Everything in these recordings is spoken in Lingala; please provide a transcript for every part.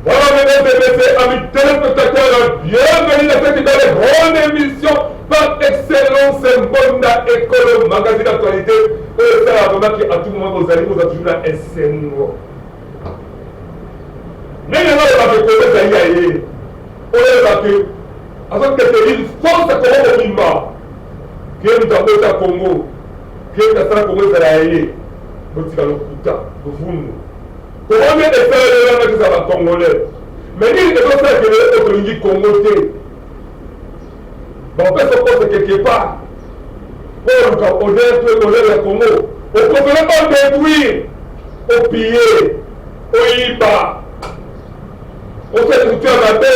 Voilà, mesdames et messieurs, amis téléspectateurs, bienvenue dans cette belle grande émission par excellence Mbonda Ekolo, magazine d'actualité. Et ça, vraiment qui à tout moment, vous allez vous toujours la esengo. Ndenge nga olobaka Kongo ezali ya ye, oyeba ke azoketelile force ya Kongo mobimba, ke moto abota Kongo, ke moto asala Kongo ezala ya ye. Botika lokuta, luvunu. Congo nde esalelelanga tozala ba congolais mais nini ezosala ke lelo oyo tolingi Congo te bapesa poste quelque part mpo oluka honneur to honneur ya Congo oprefere odétruire opille oyiba osala structure ya mabe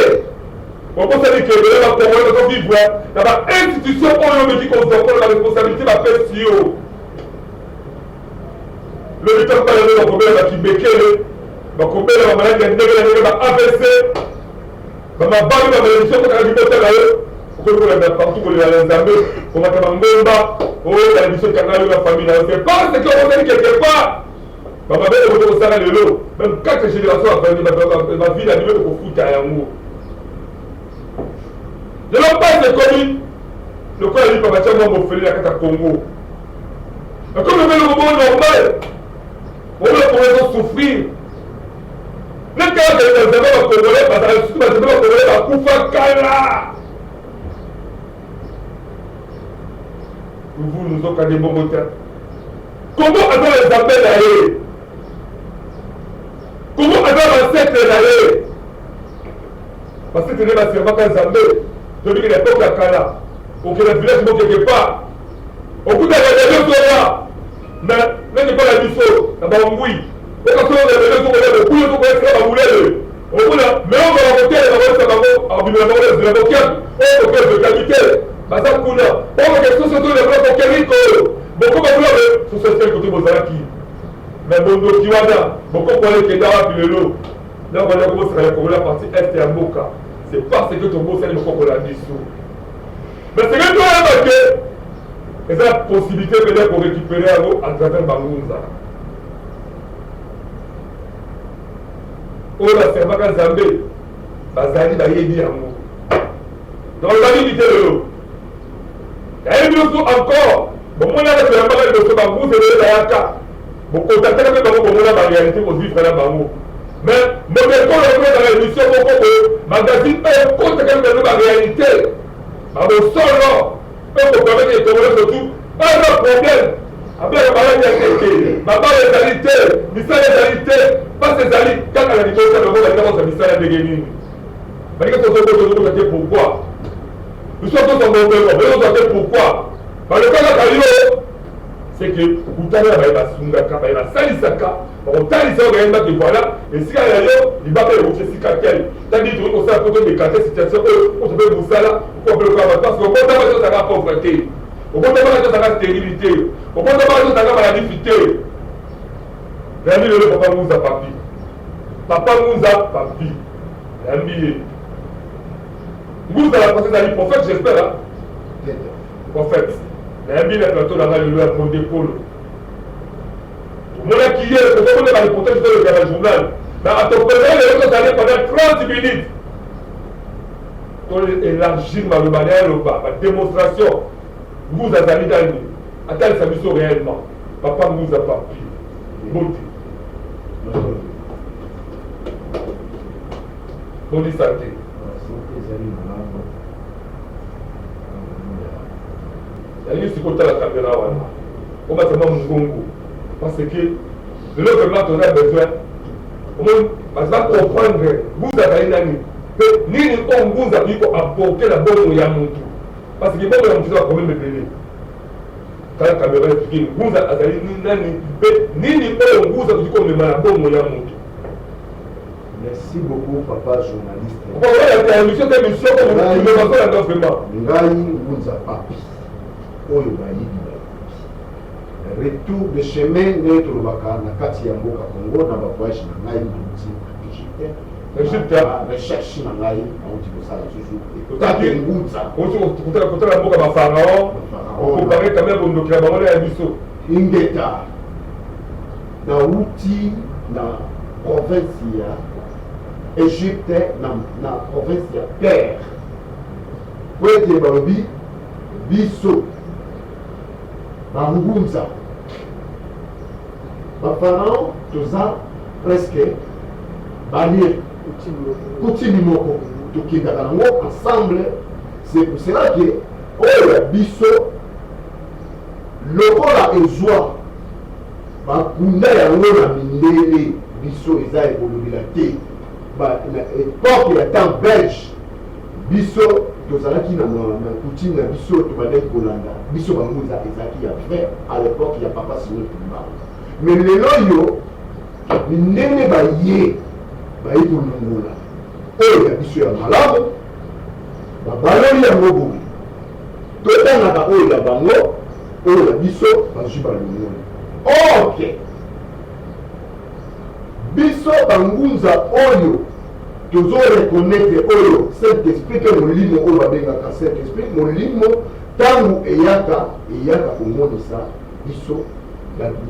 obosani ke ebele ba congolais bazovivre na ba institution oyo omeki kozwa mpona ba responsabilité bapesi yo. Lobi ntango bana no bakobela bakibekele, bakobela bamaladi ya ndenge na ndenge, ba AVC, bamabangi, bamalediction ekotaka libota na yo, okomi kolanda partout kolela na Nzambe, komata bangomba, oyo malediction ekanga yo na famille na yo. C'est parce que obosani quelque part bamabe okoki kosala lelo, même quatre génération avandi bavi na bino ekofuta yango. Lelo mpasi ekomi lokola lipa batya mwa mofele na kati ya Congo. Ekomi mpe eloko moko normal. Omona Congo ezo souffrir. Neti kaka ezali ba nzambe ba Congolais bazala lisusu ba nzambe ba Congolais bakufa kala. Luvunu nzoka nde bongo te. Congo aza na nzambe na ye. Congo aza na ancêtre na ye. Ancêtre nde baservaka nzambe. Toyebi ke na epoque ya kala okenda village moko quelque part okutaka bebe ozoya na neti epai na biso na bangui okasolo na bebe ozokoya bokuyi ozokoya esika bamulele omona me ozala kotelema koyebisa bango akobimela bango na nzela bokiaku oyo koke ozokaki te baza kuna okoke soso tolekula kokeriko bokoma kuna be soso esali kote bozalaki me bondoki wana bokoko wana ekenda wapi lelo na banda kobosana ya kongola partie est ya mboka c'est parce que tobosani bokoko na biso. Mais seke toyeba ke eza possibilité mpenza ya korécupere yango à travers bangunza oyo baservaka Nzambe, bazali bayebi yango. Donc oloba nini te lelo nayebi biso encore bomonaka toyambaka liboso bangunza ebele bayaka bokontaktaka mpe bango, bomona baréalité kovivre na bango. Mais modekolo okozala émission moko boye, magazine oyo ekotaka bino baréalité babosolo oyo kopermettre ekongole surtout baza problème abelaka maladi ya tete, mabala ezali te, misala ezali te, mpasi ezali kaka na libota. Bango balinga kozwa misala ndenge nini? Balinga kozwa te pourquoi? Biso tozwa mbongo, bazozwa te pourquoi? Balokaka yo, c'est que okutani na baye basungaka, baye basalisaka, bakotalisa yo bayembaki voilà esika ya yo libaka euti esika tel tandi tokoki kosala mpo todekante situation oyo otope mosala okope lokola bato, parce que obotama te ozalaka pauvre te, obotamaka te ozalaka stérile te, obotamaka te ozalaka maladifi te. Nayambi lelo papa Ngunza Papi, papa Ngunza Papi, nayambi ye. Ngunza la française ezali prophète, j'espère prophète. Nayambi na plateau na ngai lelo ya Mondekolo. Tomonaki ye tozomona ba reportage toleka na journal na atopesaki lelo tozali pendant 30 minutes to élargir maloba na ye, aloba ba démonstration. Nguza azali nani? Atalisa biso réellement. Papa Nguza Papi, mbote. Boni santé? Nalingi sikoyo otala kamera wana, omatisa mwa mongongo, parce que lelo vraiment toza besoin omoni bato bacomprendre Ngunza azali nani mpe nini oyo Ngunza akoki koapporte na bomoi ya motu, parce que bomoi ya motu eza baproblème ebele. Tala kamera, explike Ngunza azali nani mpe nini oyo Ngunza akoki komema na bomoi ya motu. Merci beaucoup papa journaliste. Émission te émission ko vraiment. Ngai Ngunza Papi oyo bayibi bayibi. Retour de chemin ndenge tolobaka na kati ya mboka Congo na ba voyage na ngai nauti na Egypte. Egypte. Recherche na ngai nauti kosala susu. Otaki Ngunza. Oti kotala mboka ba pharaon. Okompare quand même bondoki na bango na ya biso. Ingeta. Nauti na province ya Egypte na, na province ya Caire po ete balobi biso bangunza ba pharaon toza presque balie coutume moko tokendaka nango ensemble. C'est pour cela que oyo ya biso lokola ezwa bakunda yango na mindele, biso eza ekolobela te. Na epoque ya temps belge, biso tozalaki na coutume na biso, tobandaki kolanda biso bangunza, ezalaki ya vrai à l'époque ya papa Simon Kimbangu. Mais lelo oyo mindele baye kolongola oyo ya biso ya malamu, babaloli yango boye, totangaka oyo ya bango, oyo ya biso bazwi balongoli. Ok, biso bangunza oyo tozo reconnaître oyo Saint Esprit ke molimo oyo babengaka Saint Esprit, molimo ntango eyaka komonisa biso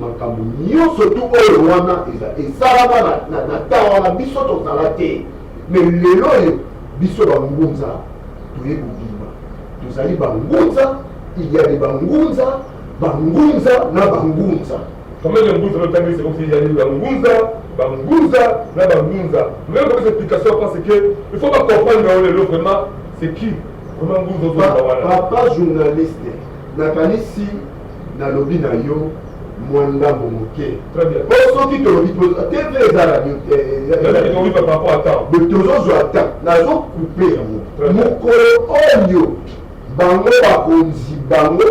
makambo nyonso tu oyo wana esalama na temps wana biso tozala te. Mais lelo oyo biso bangunza toye kobima, tozali bangunza, il y a des bangunza, bangunza na bangunza. Combien de ngunza notangi? C'est comme s'il y a des bangunza, bangunza na bangunza. Même comme explication, parce que il faut pas comprendre lelo vraiment c'est qui vraiment ngunza ozoloba wana. Papa journaliste, nakanisi nalobi na yo mwa ndambo moke. Très bien. Po soki tolobi TV eza radio te. Par rapport à temps. Tozozwa temps, nazokupe yango. Mokolo oyo bango bakonzi bango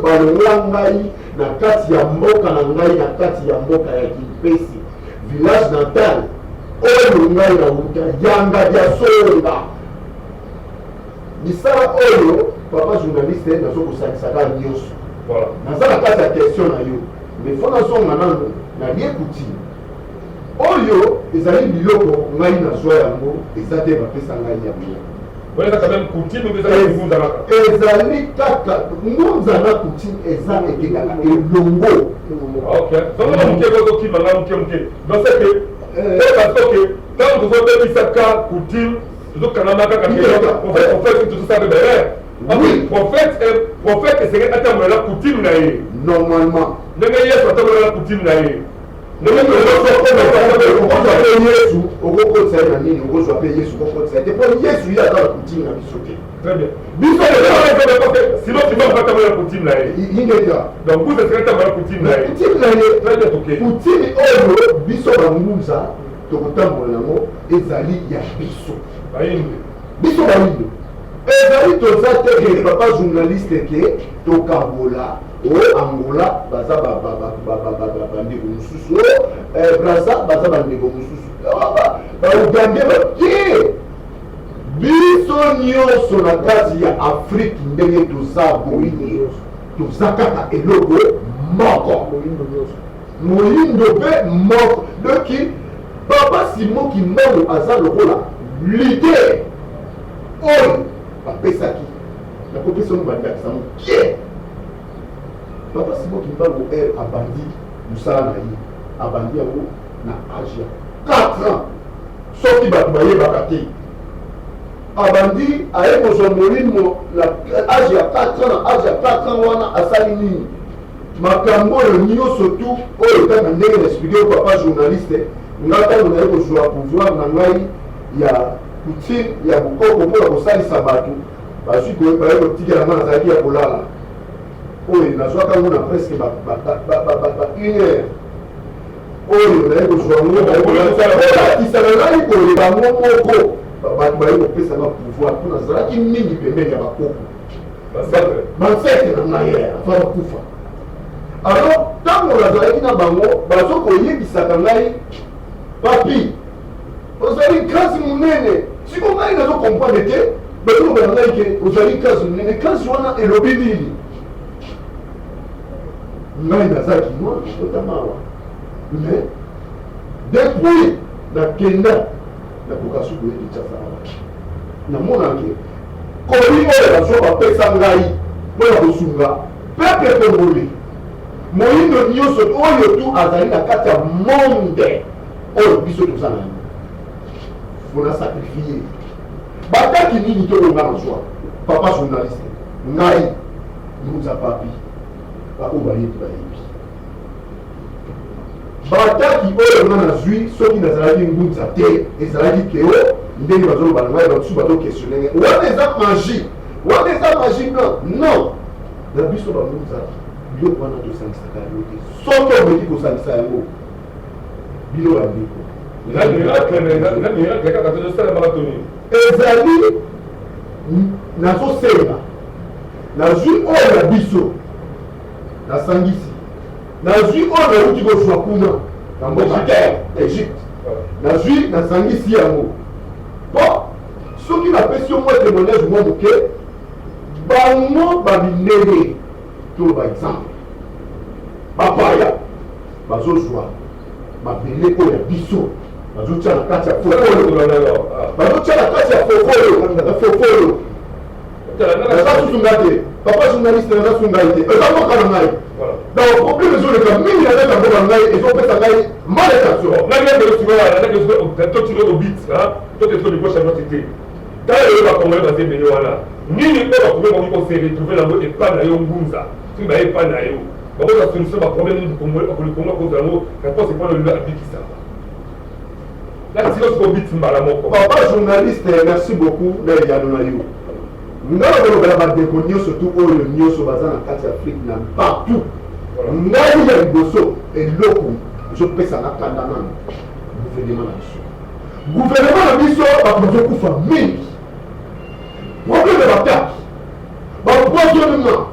balongola ngai na kati ya mboka na ngai, na kati ya mboka ya Kimpese, village natal oyo ngai nauta, yanga dia songa. Misala oyo papa journaliste nazokosangisaka nyonso. Naza na kati ya question na yo, mais faut nazonga nano na lie coutume oyo ezali biloko ngai nazwa yango, eza te bapesa ngai yango. Ezali kaka ngunza na coutume eza ekendaka elongo. Zonga moke, kozokima nga moke moke. Donc c'est que parce que ntango tozobebisaka coutume, tozokangama kaka prophète, tozosala berere. Prophète, prophète esengeli atambola na coutume na ye. Normalement. Ndenge Yesu atambola na coutume na ye. Okozwa mpe Yesu, okokotisa ye na nini? Okozwa mpe Yesu, okokotisa ye te, mpo Yesu ye aza na coutume na biso te. Très bien. Biso Sinon tu vas tambola na coutume na ye. Ingeta. Donc vous esengeli tambola na coutume na ye. Coutume na ye. Très bien, ok. Coutume oyo biso bangunza tokotambola nango ezali ya biso. Bayindo. Biso bayindo ezali toza te ke papa journaliste ke tokabola o Angola baza bandeko mosusu, o Braza baza bandeko mosusu, baugandais te. Biso nyonso na kati ya Afrike, ndenge toza boye, toza kaka eloko moko, moyindo mpe moko. Donc papa Simon Kimbangu aza lokola leader oyo bapesaki. Nakopesa ngo bandakisa moke. Papa Simon Kimbangu ere abandi mosala na ye, abandi yango na age ya 4 ans. Soki bato bayebaka te, abandi aye kozwa molimo na age ya 4 ans. Na age ya 4 ans wana asali nini? Makambo oyo nyonso tu oyo kaka ndenge na expliquer yo papa journaliste, nga ntango naye kozwa pouvoir na ngai ya coutume ya bokoko mpona kosalisa bato, bazwi baye kotikela nga, nazalaki ya kolala. Oyo nazwaka yango na presque ba une heure oyo naye kozwa yango, kolakisa na ngai boye, bango moko bato baye kopesa nga pouvoir, mpo nazalaki mingi pembeni ya bakoko, baancêtres na ngai avant bakufa. Alors ntango nazalaki na bango, bazo koyebisaka ngai: "Papi." Ozali grâce monene. Siko ngai nazo comprendre te, bazoloba na ngai ke ozali grâce monene. Grâce wana elobi nini? Ngai naza kinois, nabotama awa, mais depuis nakenda nakoka su koye Kinshasa awa, namona ke koli oyo bazwa bapesa ngai mpo na kosunga peuple congolais, moyindo nyonso oyo tu azali na kati ya monde oyo biso toza na yango, mpona sacrifier bataki nini to oyo nga nazwa. Papa journaliste, ngai Ngunza Papi, baoyo bayebi bayebi bataki oyo nga nazwi. Soki nazalaki Ngunza te, ezalaki keo ndenge bazoloba na ngai, bamosusu bazoquestionner ngai, wana eza magie, wana eza magie blanc. Non, na biso bangunza, biloko wana tosangisaka yango te. Soki omeki kosangisa yango, bino bandeko. Eza miracle, mais eza miracle kaka tozosalamaka to nini? Ezali nazosenga, nazwi oyo ya biso, nasangisi, nazwi oyo nauti kozwa kuna na mboka te, Egypte, nazwi, nasangisi yango. Po soki napesi yo mwa témoignage mwa moke, bango bamindele, to ba exemple bapaya, bazozwa mabele oyo ya biso, bazotia na kati ya fofolo, bazotia na kati ya fofolo, na fofolo. Naza susu ngai te, papa journaliste, naza su ngai te, eza mboka na ngai. Donc problème ezoleka mingi na kati ya mboka na ngai, ezopesa ngai mal attention. Totire obit, toke de gauche à droite te. Tala lelo bacongolais baza ebele wana. Nini oyo bacongolais bakoki kose retrouver nango epai na yo Ngunza? Soki baye epai na yo, bakozwa solution baproblème nini? Congolais Kongo akozwa yango réponse epai na lelo abikisama natika soki obiti mbala moko. Papa journaliste, merci beaucoup na eyano na yo. Nga na kolobela bandeko nyonso tu oyo nyonso baza na kati ya Afrique na partout, ngai ya liboso, eloko ezopesanga kanda nano, gouvernement na biso. Gouvernement na biso, bato bazokufa mingi, problème ya bataki, baempoisonnement,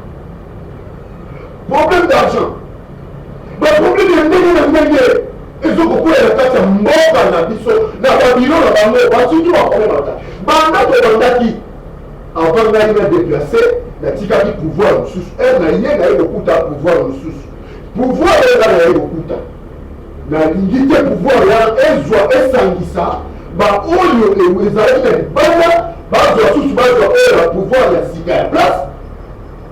problème d'argent, baproblème ya ndenge na ndenge ezokokwela na kati ya mboka na biso na babilo na bango. Basuki baproblème ata banda tobandaki avant ngai na déplace, natikaki pouvoir mosusu ere na ye, naye kokuta pouvoir mosusu. Pouvoir oyo nga naye kokuta, nalingi te pouvoir wana ezwa esangisa baoyo ezalaki na libanda, bazwa susu, bazwa oyo ya pouvoir ya sika ya place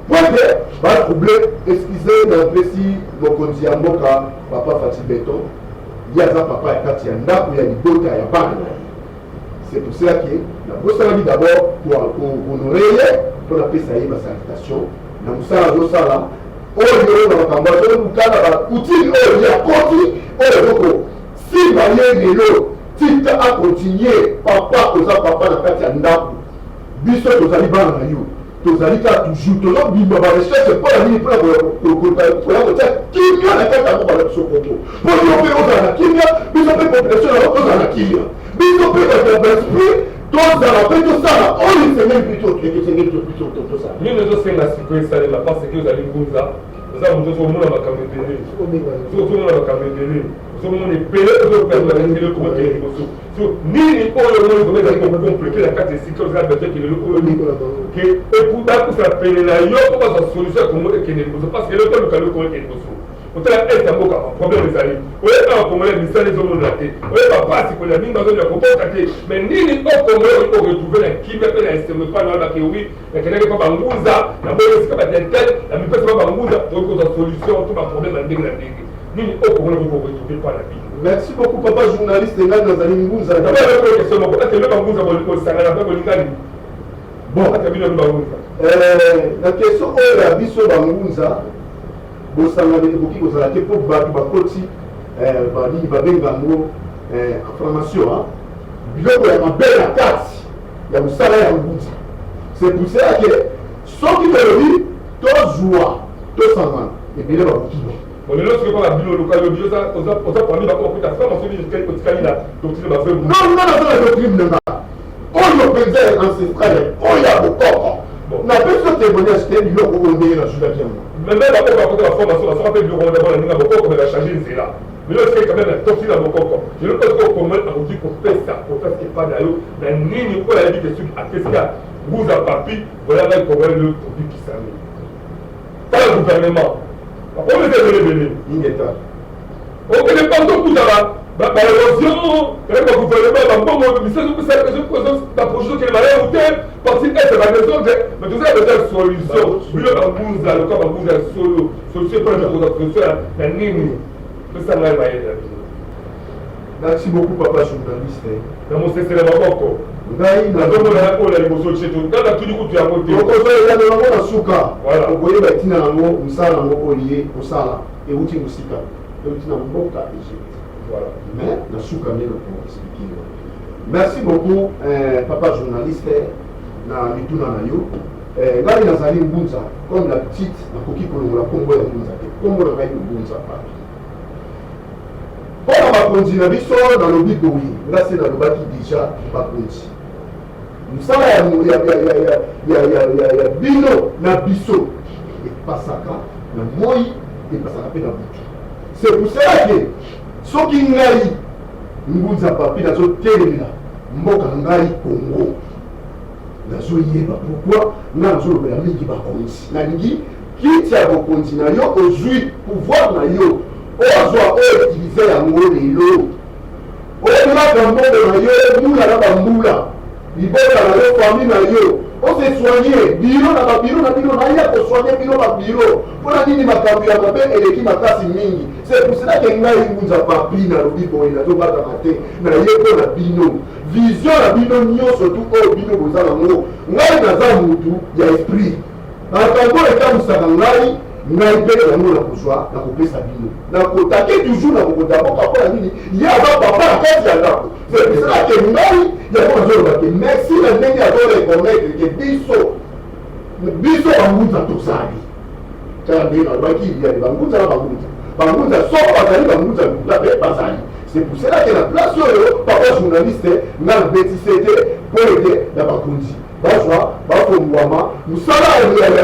po ete batrouble. Excuse, napesi mokonzi ya mboka, papa Fatshi Béton, ye aza papa ya kati ya ndako ya libota ya bana na ye. C'est pour cela que nabosanaki d'abord kohonorer ye mpo napesa ye basalutation na mosala azosala oyo, na makambo azoluka, na baoutils oyo ye akoti, oyo ezokosimba ye lelo. Tika acontinuer. Papa, oza papa na kati ya ndako, biso tozali bana na yo, tozali kaka toujours tozobima barecherche. Mpo na nini? Mpona koya kotia kimia na kati ya mboka na biso Kongo, mpo yo mpe ozala na kimia, biso mpe population na tozala na kimia, biso mpe bato ya baesprit tozala mpe tosala oyo esengeli biso, esengeli biso tosala. Nini ezosenga sikoyo esalema? Parce que ozali Ngunza, oza moto ozomona makambo ebele, soki ozomona makambo ebele, ozomona ebele, ozoperdre komokende liboso. So nini oyo omoni vraiment ezali kocompliquer na kati esika oza besoin ke lelo oyo ke bakusa pene na yo mpo bazwa solution ya Kongo ekende liboso? Parce que lelo toluka lelo Kongo ekende liboso, otala est ya mboka, problème ezali. Oyeba bacongolais misala ezomonana te, oyeba pasi kolia mingi, bazolia kobota te. Mais nini o Congolais okoki koretrouver na kimia mpe na esengo epai na wana ke oui, nakendaki mpa bangunza, naboyi esika badeltel na mipesa mpa bangunza, tokoki kozwa solution to baproblème ya ndenge na ndenge? Nini o Congolais okoki koretrouver mpa na bino? Merci beaucoup, papa journaliste. Ngai nazali Ngunza. Question moko: ate bangunza bosangana mpe bolingani? Bon. Ate bino bangunza? Na question oyo ya biso bangunza, bosangani ekoki kozala te, mpo bato bakoti banini babenga yango information, biloko ya mabe na kati ya mosala ya ngunza. C'est pour cela que soki tolobi tozwa tosangana, ebele bakokima. Lelo soki mpona bino oluka yobi, oza parmi bako bakuta franc-maçon, otikali na doctrine bavrai? Non, nga naza na doctrine na nga oyo mpenza ya ancestral, oyo ya bokoko. Napesi yo témoignage te, biloko oyo ndenge nazwilaki yango. Même bakoko bakota baformation, basaka mpe biloko wana na ndenge bokoko, me bachange nzela. Lelo esika quand même tosi na bokoko. Lelo mpe sikoyo Congolais akoki kopesa confiance epai na yo na nini oyo ayebi ke soki apesika Nguza Papi, voilà, ngai Congolais lelo tobikisami. Tala gouvernement, baproblème eza ebele ebele. Ingeta. Okende partout, okuta baérosion, ezali bagouvernement, bambongo misala, baprojet okende malamu te, parti est badésordre. Mais toza besoin solution. Bino bangunza, loka bangunza ya solo, solution mpona tokoza solution na nini? Pesa ngai mayele na bino. Merci beaucoup, papa journaliste. Na mosesele maboko. Ngai nazomona oyo na liboso tie to kaka tuni kutu yango te. Okozwa eyano yango na suka. Okoyeba ntina yango, mosala yango oyo ye kosala euti mosika, euti na mboka Egypte. Mais na suka nde nakoexpliquer yo. Merci beaucoup, papa journaliste, na mituna na yo. Ngai nazali Ngunza comme la petite, nakoki kolongola nkombo ya Ngunza te. Nkombo na ngai Ngunza Papi. Mpona bakonzi na biso, nalobi boye, nga se nalobaki déjà, bakonzi, mosala ya bino na biso epasaka na moi, epasaka mpe na butu. C'est pour cela que soki ngai Ngunza Papi nazotelemela mboka ngai Congo, nazoyeba pourquoi ngai nazolobela mingi bakonzi. Nalingi kiti ya bokonzi na yo, ozwi pouvoir na yo, ozwa oyo, utiliser yango lelo, olaka mbongo na yo mbula na bambula, libota na yo, famille na yo, ose soigner biro na babiro na bino, naya kosoigner bino babiro. Mpona nini makambo ya mabe eleki makasi mingi? C'est pour cela que ngai Ngunza Papi nalobi boye, nazobatama te na ye mpo na bino, vision na bino nyonso tu oyo bino boza nango. Ngai naza mutu ya esprit, makambo oyo etambwisaka ngai, ngai mpe yango nakozwa, nakopesa bino, nakotake toujours, nakokota mboka. Mpo na nini? Ye aza papa na kati ya ndako. C'est pour cela que ngai yango nazoloba ke merci na ndenge azoreconnaître ke biso bangunza tozali. Tala ndenge nalobaki, yali bangunza na bangunza, bangunza soko bazali bangunza lokuta mpe bazali. C'est pour cela que na place oyo, papa journaliste, nga nabetise te mpo ete na bakonzi bazwa bafongwama mosala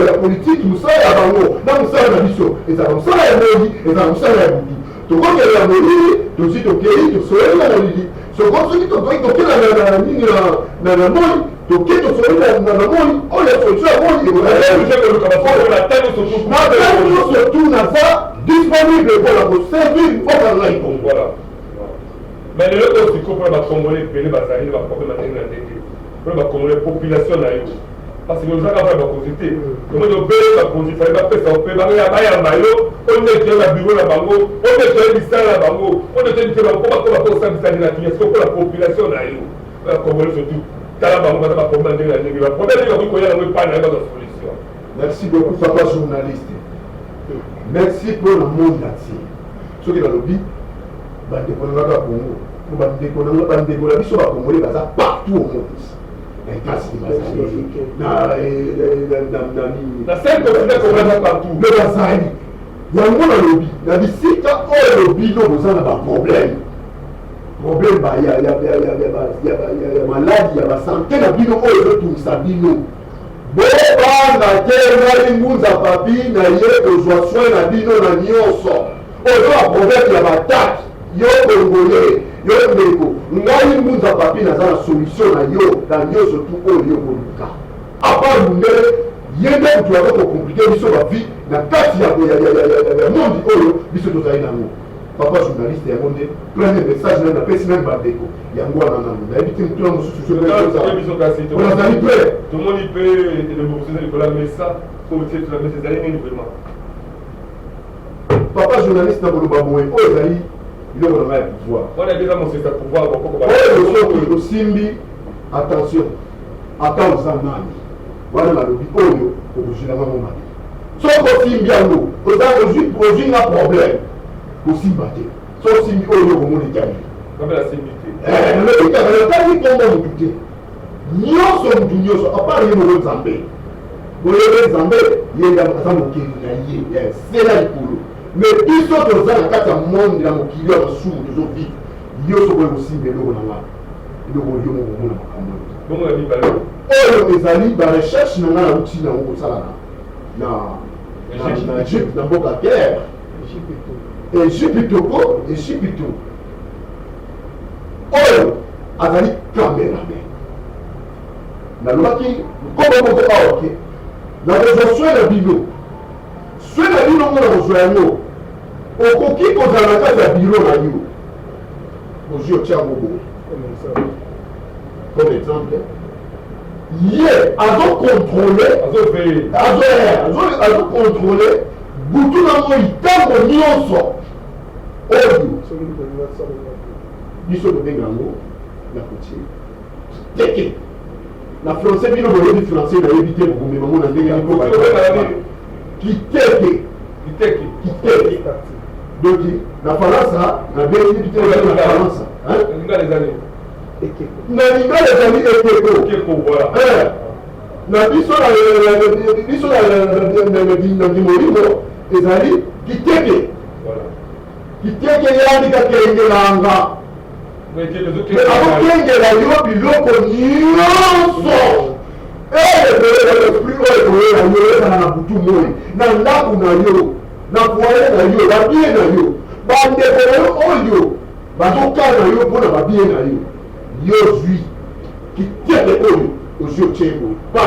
ya politike. Mosala ya bango na mosala na biso ezala mosala ya moi, ezala mosala ya butu. Tokokende molili, tosi tokei, tosololi na molili. Soko soki tokoki tokela na nini na moi, toke tosololi na moi oyo ya solution ya moi. Na ntango nyonso tu naza disponible mpona koservir mboka na ngai Kongo. Voilà. Mais lelo oyo sikoyo, mpona bacongolais ebele bazali na baproblème ya ndenge na ndenge, mpona bacongolais, population na yo, parce que ozaka mpona bakonzi te, tomoni obele bakonzi fale bapesa mpe bayamba yo, oyo nde toye babiro na bango, oyo nde toye misala na bango, oyo nde toyebi te bango mpo bakoma mpo osambisa ndenge na kinya. Sikoyo mpona population na yo ya Congolais surtout, tala bango baza baproblème ya ndenge na ndenge, baproblème ndenge bakoki koya yango epai na yo, bazwa solution. Merci beaucoup, papa journaliste. Merci mpona monde entier. Soki nalobi bandeko na ngaka Congo, po bandeko na bandeko na biso bacongolais baza partout au monde, na États-Unis bazali, na nini, na cinq continent, congolais partout. Me bazali yango. Nalobi na bisika oyo bino boza na baproblème, problème ya maladi ya basanté na bino oyo ezotungisa bino, bobanga te. Ngai Ngunza Papi na ye kozwa soin na bino na nyonso oyo baproblème ya batake. Yo Congolais, yo ndeko, ngai Ngunza Papi naza na solution na yo na nyonso tu oyo yo koluka. À part mundele, ye nde moto aza kocompliquer biso bavie na kati ya monde oyo biso tozali nango. Papa journaliste, yango nde premier message nani napesi nani bandeko. Yango wana nano nayebi te motuna mosusu. Nazali prêt. Tomoni mpe elembo mosusu likolo ya mesa oyo tie na mesa, ezali nini vraiment? Papa journaliste, na koloba boye, oyo ezali biloko na ngai ya pouvoir. Wana eza mosesa pouvoir bokoko. Oyo soki osimbi, attention, ata oza nani wana, nalobi oyo okozwila ngango mabe. Soki osimbi yango, ozwi nga problème. Kosimba te. So osimbi oyo, okomona etali. Nasimbi te. Nalobi kaka, natangi nkombo motu te, nyonso motu nyonso à part ye moko Nzambe. Boyebe Nzambe, ye nde aza mokeli na ye ya sela likolo. Mais biso toza na kati ya monde, na mokili ya masumu tozovivre. Yo soki oyo kosimba eloko na nga, eloko oyo moko komona makambo. Bongo ya mibale? Oyo ezali barecherche na ngai, nauti nango kosala na Na Egypte, na mboka Caire, Egypte ko Egypte. Oyo azali cameraman. Nalobaki nkombo moko awa ke nakozwa soin na bino, soin na bino ngo nakozwa yango. Okoki kozala na kati ya biro na yo, ozwi otia yango boye comme exemple, ye azocontrôle, azocontrôle butu na moi, ntango nyonso. Oyo biso tobenga yango na kotie teke na français, bino boyebi français, nayebi te bokomema ngo na ndenge nini. Kiteke, kiteke. Donc na faransa nabengi te, na faransa, na lingala ezali ekeko. Na biso, biso na molimo ezali kiteke. Kiteke yandika kengelanga, akokengela yo biloko nyonso esprit oyo ekoyela yo, ezala na butu, moi, na ndako na yo, na foyer na yo, babiens na yo, bandeko na yo oyo bazokana yo mpona babiens na yo. Yo zwi kiteke oyo, ozwi, otie boye, pa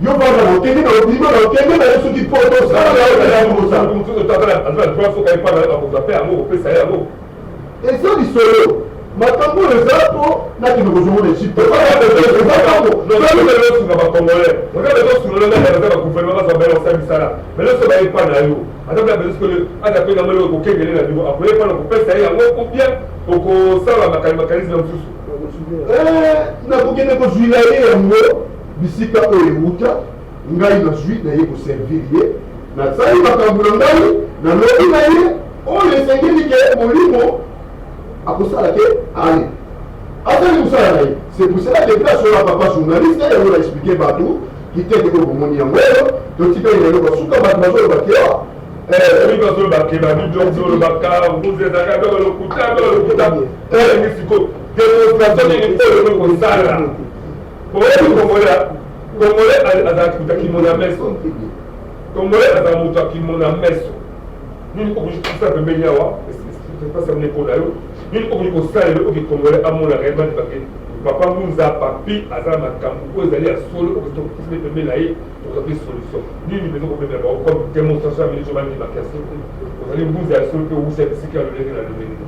yo vanda na okende na obima na okende na yo soki poto. Osala Eza lisolo, makambo oyo eza mpo nakende kozongo na Egypte, eza ntango osunga Bacongolais, osunga baza bagouvernement, bazwa bele osala misala mele so bayepa na yo, ata mpe bezo sikoyo aza mpe na mele okokengele na biro, akoyepa na kopesa ye yango ou bien okosala makanisi mosusu? Nakokende kozwila ye yango bisika oyo ewuta. Ngai nazwi, naye koservir ye, nasali makambo na ngai, nalobi na ye oyo esengeli ke molimo akosala ke ale asali mosala na ye. C'est pour cela que place oyo, papa journaliste, yango na expliquer bato kiteke oyo bomoni yango oyo totikali na eloko suka, bato bazoloba ke Bazolobake babibli, mbuzi ezalaka lokuta, lokuta. Elingi sikoyo démonstration nini oyo okoki kosala? Oyebi Congolais, Congolais azalaka moto akimona meso, Congolais azala moto akimona meso. Nini okoki kosala pembeni awa, pasa ndeko na yo, nini okoki kosalela oki Congolais amona réellement bake papa Ngunza Papi aza makambo oyo ezali ya solo, okoki pembeni na ye, okozwa solution nini mpenza komemela bango comme démonstration ya miniti bandimaka ya solo, ozali Ngunza ya solo mpe owusa bisika ya lolenge na lolenge?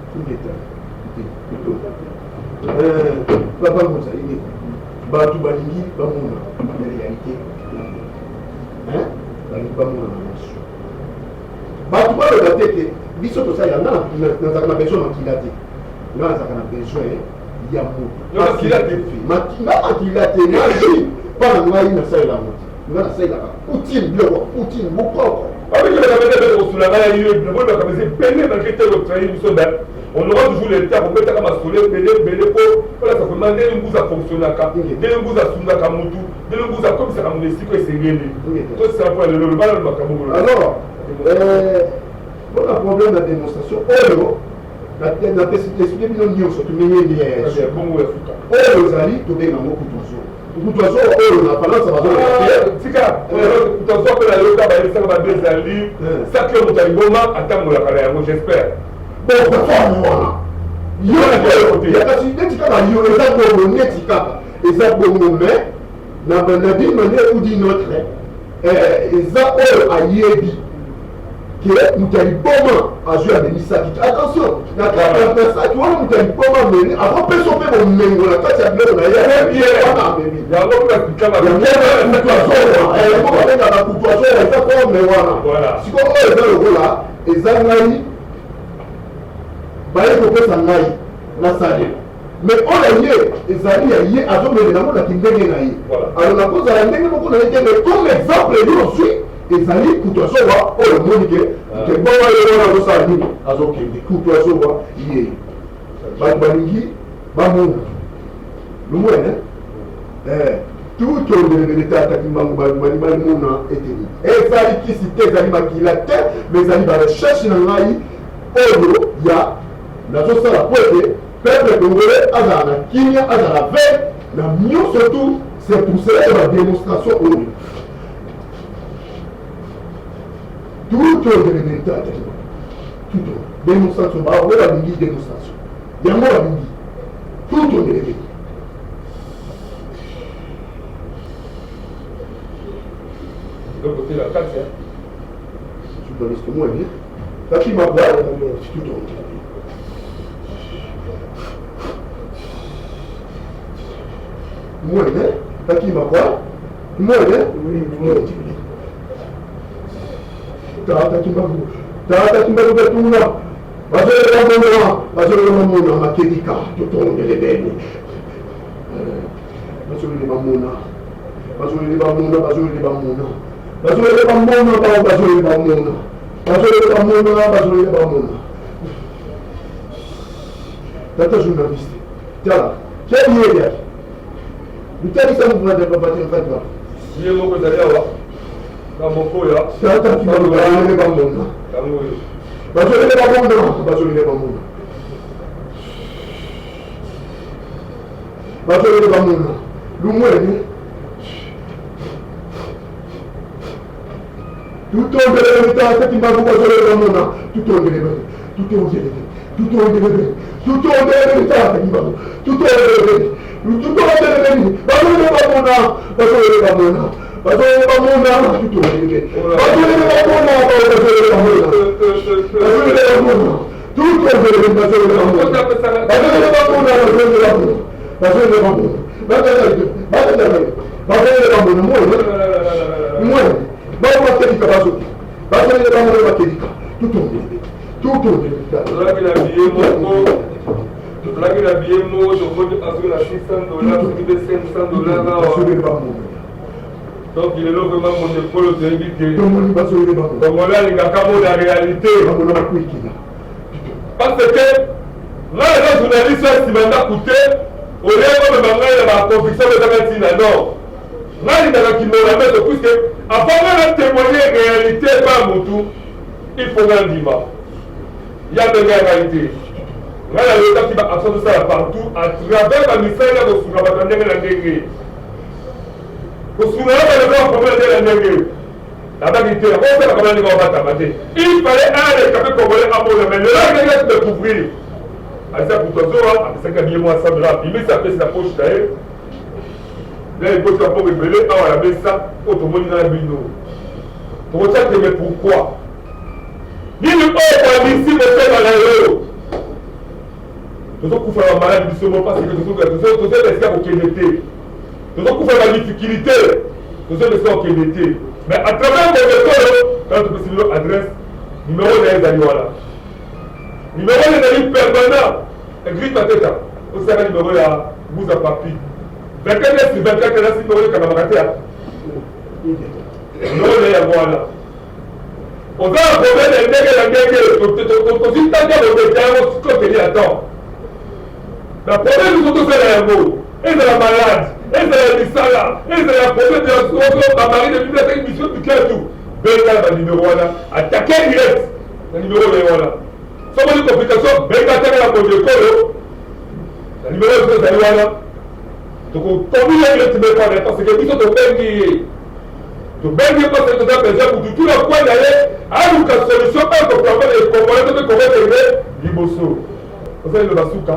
Papa Ngunza, bato balingi bamona na réalité, balingi bamona na maso. Bato baloba te ke biso tosalela. Nga nazalaka na besoin makila te, nga nazalaka na besoin ya moto. Makila te? Nga makila te, nazwi mpa na ngai, nasalela yango te. Nga nasalelaka coutume, biloko coutume, bokoko. Kosula ngai yo makambo eza ebele, malgré te otrahir biso, mais on aura toujours le temps kobetaka masolo ebele ebele mpo olakisa vraiment ndenge Nguza fonctionnaka, ndenge Nguza asungaka mutu, ndenge Nguza akomisaka moto esika esengeli. Tosala mpona lelo, lobana makambo. Alors, mpona problème ya démonstration oyo napesi, expliquer bino nyonso tomenyeli. Bongo ya suka. Oyo ezali, tobenga yango kutu kutu azo oyo na falansa. Tika kutu azo mpe nayoka bayebisaka babe ezali saki oyo moto ya liboma atambolaka na yango, j'espère. Bon, forme wana yo kasi neti kaka yo eza bongo, neti kaka eza bongo, mais na d'une manière ou d'une autre eza oyo ayebi ke moto ya liboma azwi, amemisaki. Attention, na saki wana moto ya liboma amemi, akopesa mpe bomengo na kati ya biloko na ye wana amemi. Yango Kutu azowa, yango babengaka kutu azowa, eza forme wana. Sikoyo oyo eza lokola eza ngai baye kopesa ngai nasalela, mais oyo ye ezali ya ye, azomelela yango na kindenge na ye. Alors nakozala ndenge moko na ye te, mais comme exemple yo ozwi, ezali kutu azowa oyo omoni ke ke bongo ye wana azosala nini, azokende kutu azowa ye. Bato balingi bamona lomwene tutondelebele tata Kimbangu, balingi bamona ete nini ezali kisi te, ezali makila te, mais ezali barecherche na ngai oyo ya nazosala po ete peuple congolais azala na kimia, azala ve na nyonso. Tout c'est pour cela ya badémonstration oyo. Tutondele tata tuto démonstration bango balingi démonstration yango balingi tutondele. Eloko te na kati. Journaliste moi kaki mabwa tutondele. Mwene kakima kwa mwene. Tata Kimbangu, tata Kimbangu betuna bazolela mona, bazolela mamona makedika totondele beni, bazolele bamona, bazolele bamona, bazolele bamona, bazolele bamona bao, bazolele bamona, bazolele bamona, bazolele bamona. Tata journaliste, tala quel ye lutalisa muvadepapatefatiba. Ye moko ezali awa na mokoya. Tata Kimbangu, bazolele bamona, yango oyo. Bazolele bamona, bazolele bamona, bazolele bamona lumwene tutondelele. Tata Kimbangu, bazolele bamona, tutondelele, tutondelele, tutondelele, tutondelele. Tata Kimbangu, tutondelele, tutondelele, bazolele bamona, bazolele bamona, bazolele bamona, tutondelele, bazolele bamona, bazolele bamona, bazolele bamona, tutondelele, bazolele bamona, bazolele bamona, bazolele bamona, bazolele bamona, bazolele bamona mwene mwene bao bakelika bazoki, bazolele bamona, bakelika, tutondelele, tutondelele. Tozalaki na billet moko, tozalaki na billet moko, tomoni azoki na $600, soki mpe $500 awa. Bazolele bamona. Donc lelo vraiment mondekolo toyebi ke tomoni bazolele bamona. Congolais alingaka mona réalité. Bamona bakwikila. Parce que ngai aza journaliste oyo nsima ndako te, olie komema ngai na baconviction oyo ezanga ntina. Non, ngai alingaka kimona meso, puisque avant ngai na témoigner réalité epa ya motu, il faut ngai ndima ya ndenge ya ngai te. Ngai nayokaki baaction tosala partout à travers bamisala ya kosunga bato ya ndenge na ndenge, kosunga na baleko ya problème ndenge na ndenge. Nabaki te akosala kama ndenge wabatama te, il fallait aleka mpe congolais amona. Mais lelo ndenge ya découvrir aza kutu azowa, apesaki abiye mwa 100 $, abimisi, apesi na poche na ye na ekoti ya mbongo ebele awa na mesa oyo tomoni na bino. Tokotia tembe pourquoi? Nini oyo koamisi motema na yo? Tozokufa na bamaladi biso mo parce que tozoyeba esika kokende te. Tozokufa na badifficulté, tozoyeba esika kokende te. Mais à travers Mondekolo kaka topesi bino adresse, numéro na ye ezali wana, numéro na ezali permanent. Écrit Mateta osaka numéro ya Buza Papi 24 sur 24 nasi numéro ekangamaka te. Numéro na ye yango wana. Oza na problème ya ndenge na ndenge, tozwi tanga kobeta yango sikoteli ya temps na problème biso tosala yango, ezala malade, ezala ya misala, ezala ya problème ya soko bamari de bible ataki mission biketu, benga na banimero wana, atake direct na nimero na ye wana. Soki oni complication, benga tanga na Mondekolo na nimero biso ezali wana, tokokomi ye direct mekwana, parce que biso tobengi ye, tobengi ye parce que toza besoin mutu tuna kwe na ye aluka solution oyo kopermettre congolais to mpe kongo ekende liboso. Ozali loba suka.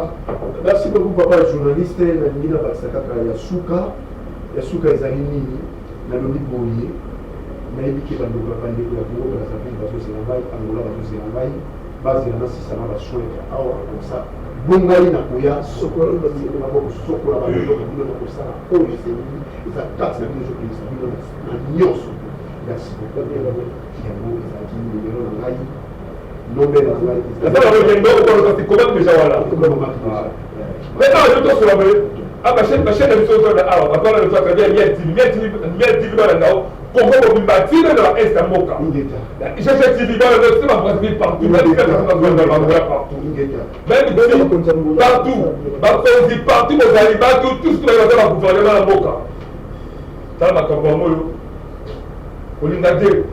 Merci beaucoup, papa journaliste. Nalingi nabakisa kaka ya suka. Ya suka ezali nini? Nalobi boye, nayebi ke bandeko bandeko ya Congo Brazzaville bazozela ngai, Angola bazozela ngai, bazela nasisa na basoin ya awa, comme ça bongai nakoya kosokola bandeko na bino, na kosala oyo esengeli eza kati na bino, ezokendisa bino na nyonso. Merci beaucoup. Yango ezalaki nimero na ngai, nombe na ngai. Eza na kokende okoloka sikomaki deja wana. Mais awa yo tosola boye, bachaîne na biso ozona awa, bato wana biso à travers Miel TV, Miel TV, Miel TV, bana nao Congo mobimba, tina na baest ya mboka, GG TV, bana nao tina babrazzaville partout, baangola partout, même partout, bakonzi partout bozali, bato tous baza bagouvernement na mboka. Tala makambo yango oyo kolinga te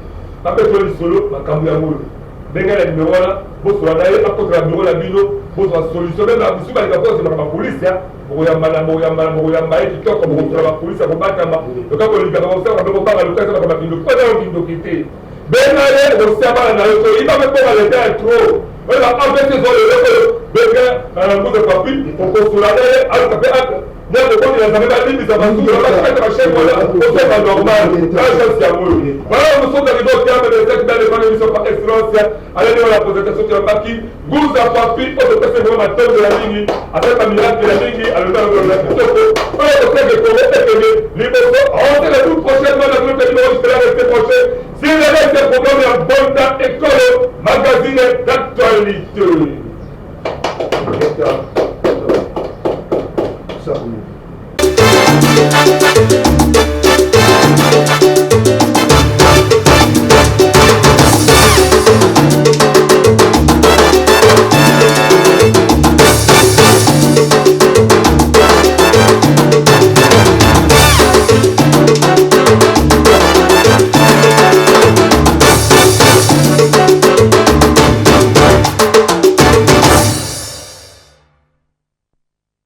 bapesa lisolo, makambo yango oyo ndenge na nimero wana bosola na ye, akotela biro na bino, bozwa solution. Meme bisu balinga mpo osemaka bapolisi, bokoyambana, bokoyambana, bokoyamba ye kitoko, bokosola bapolisi ya kobatama loka kolingaka kosalaka mpe kobanga loka eza makambo ya kindoki, mpo eza kindoki te. Benga ye okosia bana na yo to yiba mpe mpo baleta ya trop oyo ba avc ezwa lelo oyo benga na mbuza papi okosola na ye aluka mpe nde akokotela nzambe balimbisa basusu bakata basheke wana osomba normal na chance yango oyo voilà nous sommes arrivés au terme de cette belle grande émission par excellence alani wana présentation toyambaki nguza papi oyo topesi vraiment matondo ya mingi asali bamiracle ya mingi alobi alobela kitoko oyo koseke kongo ekende liboso on se retrouve prochainement dans notre numéro jusque là restez prochain si vous avez ce programme ya bonda ekolo magazine d'actualité. Salut.